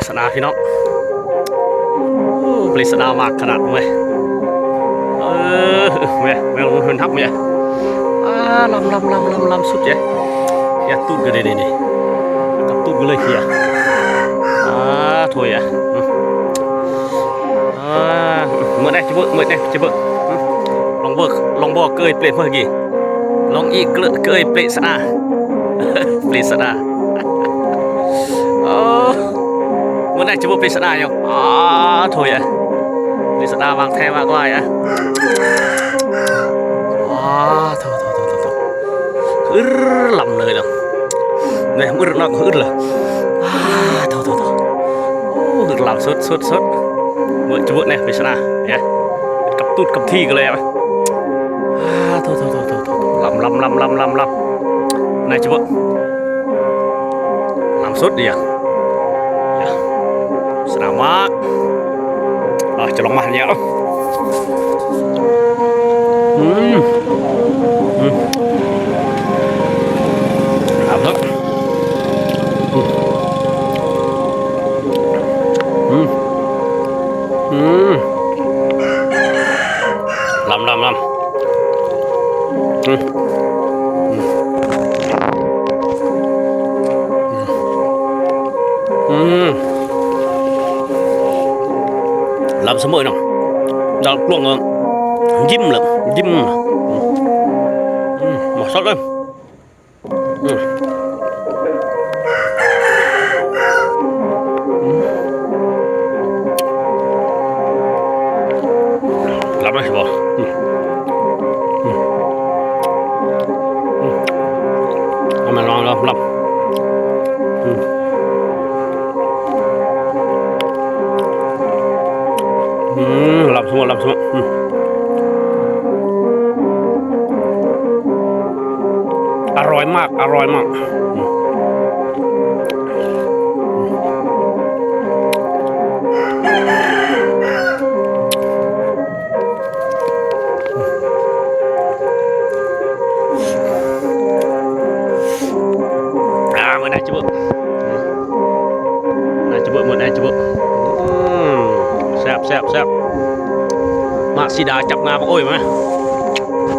ສະໜາພີ່ນ້ອງ ໂອ້ ປຣິດສະໜາມາກຂະໜາດເວີຍ ເອີ ແມ່ ແມ່ ເພິ່ນຮັບແມ່ ອາ ລຳ ລຳ ລຳ ລຳ ລຳສຸດເດ ເຄຍຕູດກໍໄດ້ນີ້ ກັບຕູດກໍເລີຍເຄຍ ອາ ໂຖຍ ອາ ເອີ ເໝິດແດ່ ຈະເບີ ເໝິດແດ່ ຈະເບີ ລອງເບີ ລອງເບີ ເກີຍເປຣດເມື່ອກີ້ ລອງອີກ ເກີຍເປຣດສະໜາ ເປຣດສະໜາ ໂອ້ ມື້ໃດຈະບໍ່ເປັນສະໜາຢູ່ ອາ ໂຖຍ ເປັນສະໜາວາງແທ້ວາງວາຍ ອາ ໂຖ ໂຖ ໂຖ ໂຖ ອຶດລຳເລີຍເນາະ ແມ່ນອຶດນອກອຶດລະ ອາ ໂຖ ໂຖ ໂຖ ໂອ້ ອຶດລຳສຸດ ສຸດ ສຸດ ເບິ່ງຈະເບິ່ງແດ່ເປັນສະໜາ ເອີ ກັບຕູດກັບທີ່ກັນເລີຍ ອາ ໂຖ ໂຖ ໂຖ ໂຖ ໂຖ ລຳ ລຳ ລຳ ລຳ ລຳ ນາຍຈະເບິ່ງ ລຳສຸດເດ ສະໜາມາກ ເອົາ ຈະລອງມາຫັ້ນແລ້ວ ອືມ ອືມ ລຳເນາະ ອືມ ອືມ ອືມ ລຳ ລຳ ລຳ ອືມ ອືມ ອືມ ລຳສະເໝີເນາະ ດາວກວງກໍຍິ້ມແລ້ວ ຍິ້ມ ອືມ ອືມ ໝໍດເລີຍ ອືມ ອືມ ລຳໄດ້ບໍ່? ອືມ ອືມ ອືມ ເອົາມາລອງ ລອງ ລອງ ອືມ ອືມ ລຳສະເໝີ ລຳສະເໝີ ອືມ ອະຮ່ອຍມາກ ອະຮ່ອຍມາກ ອືມ ອາ ມື້ໜ້າຈະເບິ່ງ ໜ້າຈະເບິ່ງ ມື້ໜ້າຈະເບິ່ງ ອືມ ແຊບ ແຊບ ແຊບ ໝາກສີດາຈັບງາບັກໂອ້ຍ ມາ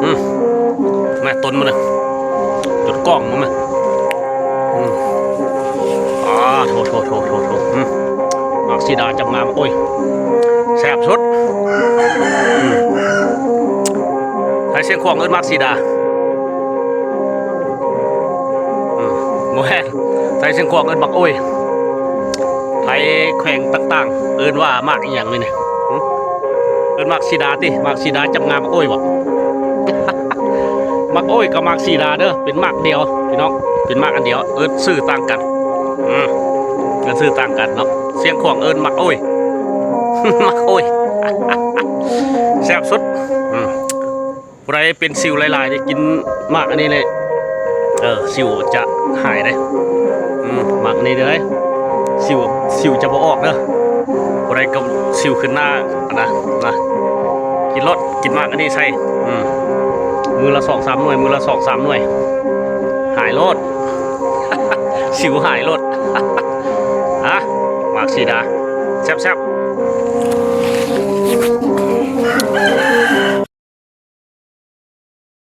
ອືມ ແມ່ ຕົ້ນມັນນະ ຈົດກ້ອງມັນນະ ອືມ ອາ ໂຖ ໂຖ ໂຖ ໂຖ ໂຖ ອືມ ໝາກສີດາຈັບງາບັກໂອ້ຍ ແຊບສຸດ ອືມ ໄທຊຽງຂວາງເອີ້ນໝາກສີດາ ອືມ ບໍ່ແມ່ນ ໄທຊຽງຂວາງເອີ້ນໝາກໂອ້ຍ ໄທແຂວງຕ່າງໆ ເອີ້ນວ່າໝາກອີ່ຫຍັງນີ້ ຫຶ ເອີ້ນໝາກສີດາຕິ ໝາກສີດາຈັບງາບັກໂອ້ຍບໍ? ໝາກໂອ້ຍກັບໝາກສີດາເດີ ເປັນໝາກດຽວພີ່ນ້ອງ ເປັນໝາກອັນດຽວ ເອີ້ນຊື່ຕ່າງກັນ ອືມ ເອີ້ນຊື່ຕ່າງກັນເນາະ ຊຽງຂວາງເອີ້ນໝາກໂອ້ຍ ໝາກໂອ້ຍ ແຊບສຸດ ອືມ ຜູ້ໃດເປັນສິວຫຼາຍໆນີ້ ກິນໝາກອັນນີ້ເລີຍ ເອີ ສິວຈະຫາຍເດ້ ອືມ ໝາກອັນນີ້ເດີ ສິວ ສິວຈະບໍ່ອອກເດີ ຜູ້ໃດກໍສິວຂຶ້ນໜ້າຫັ້ນນະ ນະ ກິນໂລດ ກິນໝາກອັນນີ້ໃສ່ ອືມ ມື້ລະສອງສາມໜ່ວຍ ມື້ລະສອງສາມໜ່ວຍ ຫາຍໂລດ ສິວຫາຍໂລດ ຮະ ໝາກສີດາ ແຊບໆ.